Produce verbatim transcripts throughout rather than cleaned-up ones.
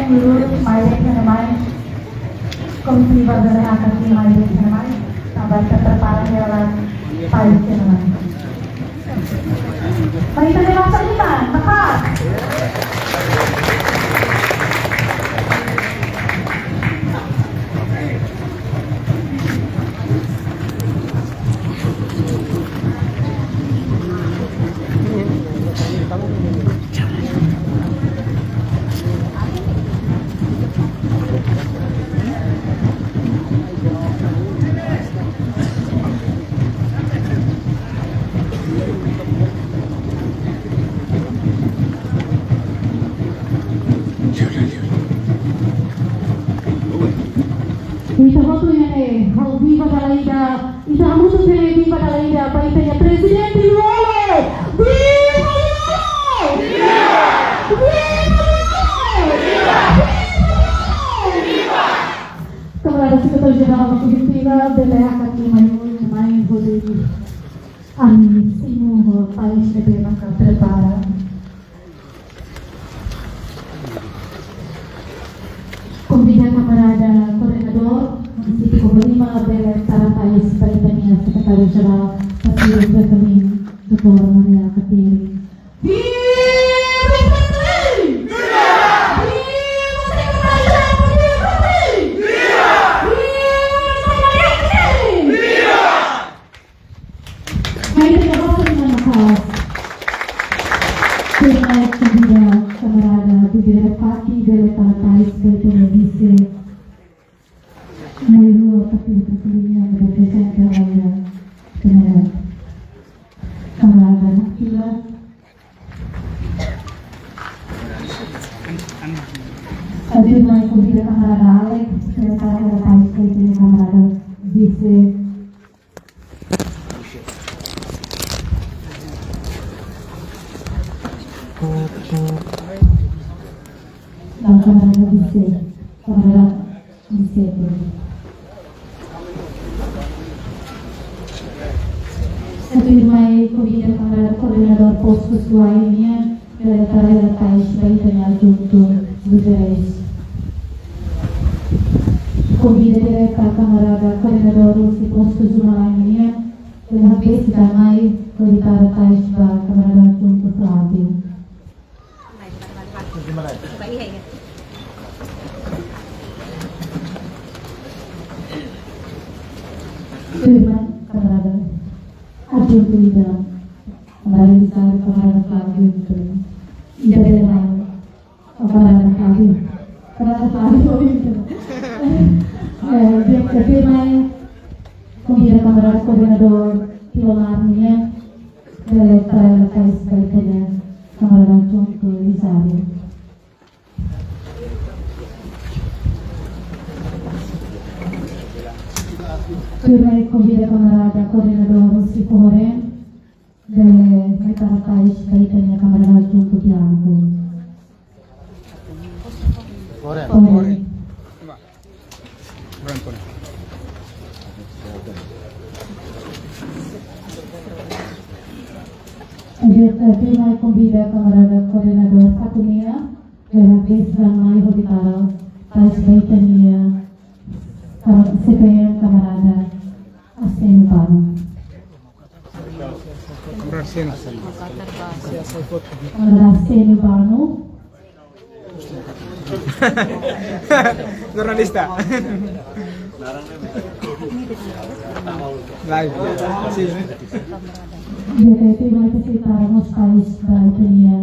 Lurus mai de'it iha ne'e mai, komitiva bele hakat mai de'it iha ne'e mai, tanba ita prepara hela país iha ne'e mai. Mai ita bele hakat mai, tepat. Ita hotu iha ne'e, ha'u viva dala ida, ita hamutuk iha ne'e viva dala ida ba ita-nia Prezidente Lú-Olo. Viva Lú-Olo! Viva! Viva Lú-Olo! Viva Lú-Olo! Kamarada Sekretáriu Jerál Baku Vintiga, bele hakat mai, mai hodi ami simu ho país ne'ebé maka prepara. Konvida kamarada koordenadór munisípiu Covalima bele tara país ba ita-nia Sekretáriu Jerál Partidu Fretilin, doutór Mari Alkatiri. Viva Fretilin! Viva! Viva Sekretáriu Jerál Partidu Fretilin! Viva! Viva Mari Alkatiri! Viva! Mai ita basa iha ne'e maka'as. Tuirmai konvida kamarada Dudire Faki bele tara país ba ita-nia vise. Mai rua Partidu Fretilin nia reprezenta iha ne'e. Kamarada Nakila. Tuirmai konvida kamarada Alex bele tara país ba ita-nia kamarada vise. Ba kamarada vise, kamarada vise. Tuirmai konvida kamarada koordenadór postu Suai nian bele tara país ba ita-nia adjuntu Guterres. Konvida direta kamarada koordenadór husi postu Zumalai nian, bele hakbesik mai hodi tara país ba kamarada adjuntu Flávio. Tuirmai kamarada adjuntu ida, kamarada Rizal, kamarada Flávio, ida bele mai. Kamarada Flávio. Kamarada Flávio, ida. Eh, dia kedua mai, konvida kamarada koordenadór Tilomar nian, bele tara país ba ita-nia kamarada adjuntu Rizal. Tuirmai konvida kamarada koordenadór husi Foho Reen, bele mai tara país ba ita-nia kamarada adjuntu Tiago. Foho Reen. Foho Reen. Tuirmai konvida kamarada koordenadór Fatumia, bele hakbesik mai hodi tara país ba ita-nia kam-, C P M kamarada Arsênio Bano. Kamarada Arsênio. Kamarada Arsênio Bano. Jurnalista. Live. Sin. Di'ak, ita mai tara mós país ba ita-nia,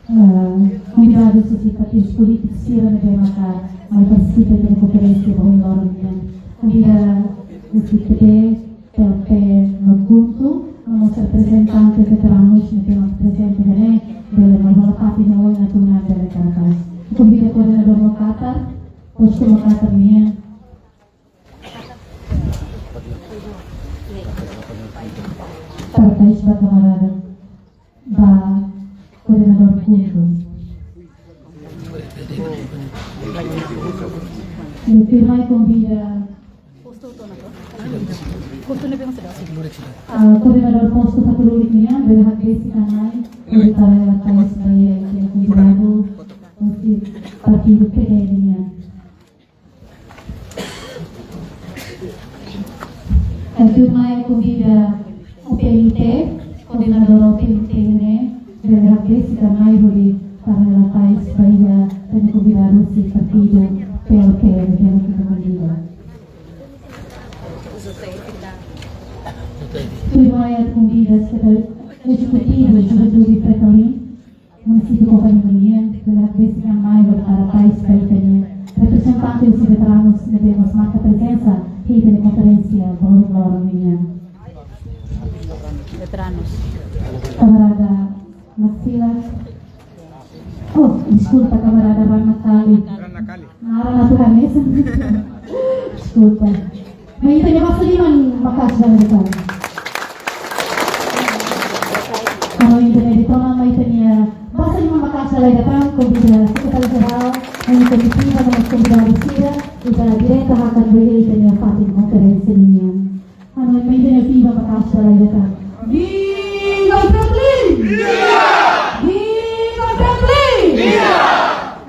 eh, konvidadu husi partidu polítiku sira ne'ebé maka mai partisipa iha konferénsia ba ohin loron nian. Konvida husi P T, P L P no KHUNTO, no mós reprezentante veteranus ne'ebé maka prezente iha ne'e, bele mai hola papia no oin atu nune'e bele tara país. Konvida koordenadór Makatar, postu Makatar nian. Tara país ba kamarada, ba koordenadór KHUNTO. Tuirmai konvida, ah, koordenadór postu Fatululik nian, bele hakbesik mai, bele tara país ba ita-nia konvidadu husi, ba Tuirmai konvida O P L T, koordenadór O P L T ne'e, bele hakbesik an mai hodi para La Paz, Bahia, ita-nia konvidadu husi partidu P L T, bele kita konvida. Tuirmai atu konvida Sekretáriu Ezekutivu Juventude Fretilin, Munisípiu Covalima nian, bele hakbesik an mai hodi para La Paz, Bahia nian. Reprezentante husi veteranus ne'ebé mós marka prezensa iha ita-nia konferénsia balu loron nian. Veteranus. Kamarada Max Silas. Oh, deskulpa, kamarada Rana Kali. Rana Kali. Naran atu hanesan. Deskulpa. Mai ita-nia basa liman maka'as dala ida tan. Ha'u ita-nia ditonan, mai ita-nia basa liman maka'as dala ida tan, konvida Sekretáriu Jerál, mai konvida, no konvida sira, ita direta hakat ba ita-nia fatin konferénsia nian. Ha'u mai ita-nia viva maka'as dala ida tan. Viva Fretilin! Viva! Viva Fretilin! Viva!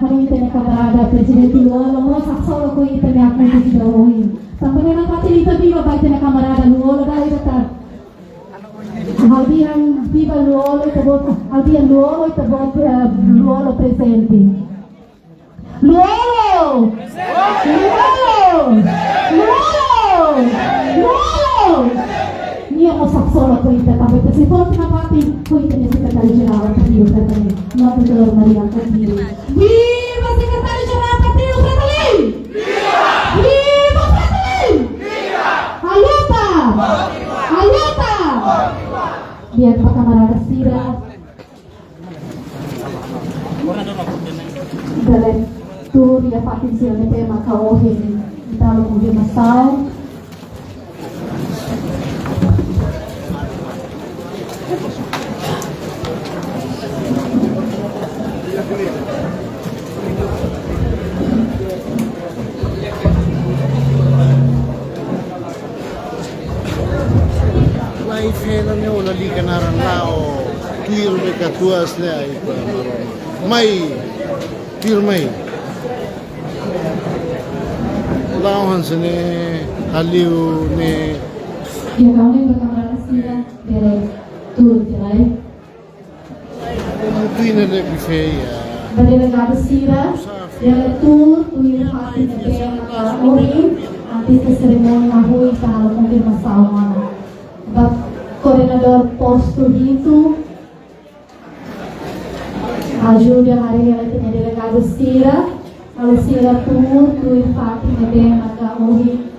Ha'u ita-nia kamarada Prezidente Lú-Olo mós haksolok ho ita-nia akun ida ohin. Tanba ne'e nafatin ita viva ba ita-nia kamarada Lú-Olo dala ida tan. Ha'u dehan viva Lú-Olo, ita-boot, ha'u dehan Lú-Olo, ita-boot, eh, Lú-Olo prezente. Lú-Olo! Lú-Olo! Lú-Olo! Lú-Olo! Nia mós haksolok ho ita, tanba ita sei forte nafatin ho ita-nia Sekretáriu Jerál Partidu Fretilin, Maria Alkatiri. Viva Sekretáriu Jerál Partidu Fretilin! Viva! Viva Fretilin! Viva! A luta! A luta! Di'ak ba kamarada sira. Bele tuur iha fatin sira ne'ebé maka ohin ita halo konfirmasaun. Live hela ne'e, ó lalika naran la'o, tuir be katuas ne'e, ai pa Maromak. Mai, tuirmai. La'o hanesan ne'e, haliu ne'e. Di'ak, ha'u hanoin ba kamarada sira bele tuur tiha lai. Tuir ne'e de'it, feia. Ba delegadu sira, bele tuur, tuir fatin ne'ebé maka ohin, antes de serimónia hahú ita halo konfirmasaun ona. Ba koordenadór postu hitu, ajuda haree hela ita-nia delegadu sira, halo sira tuur, tuir fatin ne'ebé maka ohin,